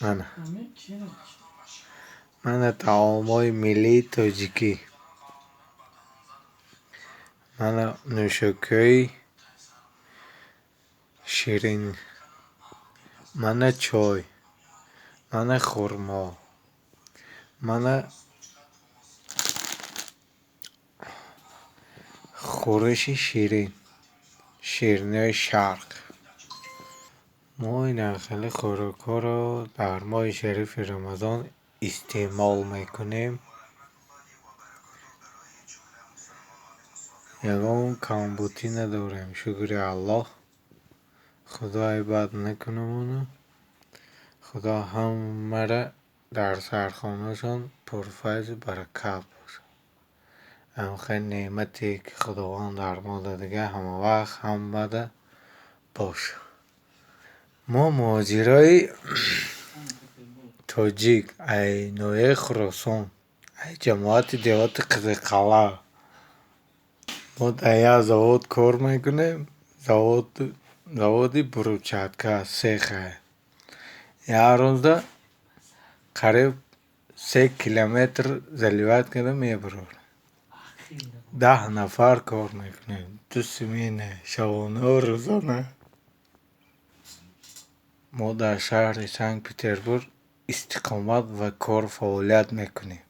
Мана. Мана таомҳои миллии тоҷикӣ. Мана нӯшокиҳои ширин. Мана чой. Мана хурмо. Мана хӯриши ширин. Шириниҳои шарқ. Мо ин хеле хӯрокҳоро дар моҳи шарифи Рамазон истеъмол мекунем. Ягон камбудӣ надорем, шукри Аллоҳ. Худои бад накунамону. Худо ҳамаро дар сархонашон пурфайзу баракат бошад. Ҳамхел неъмате, ки Худованд дар мо додага, ҳамавақт ҳамада бошад. Мо муҳоҷирои тоҷик, ай ноҳияи Хуросон, ай ҷамоати деҳоти Қизилқалъа. Мо дар як завод кор мекунем. Заводи брусчатка, цеха. Як рӯза қариб 3 километр заливать карда мебарорем. 10 нафар кор мекунем. Ду смена, шабонаҳу рӯзона. Мо дар шаҳри Санкт Петербург истиқомат ва кору фаъолият мекунем.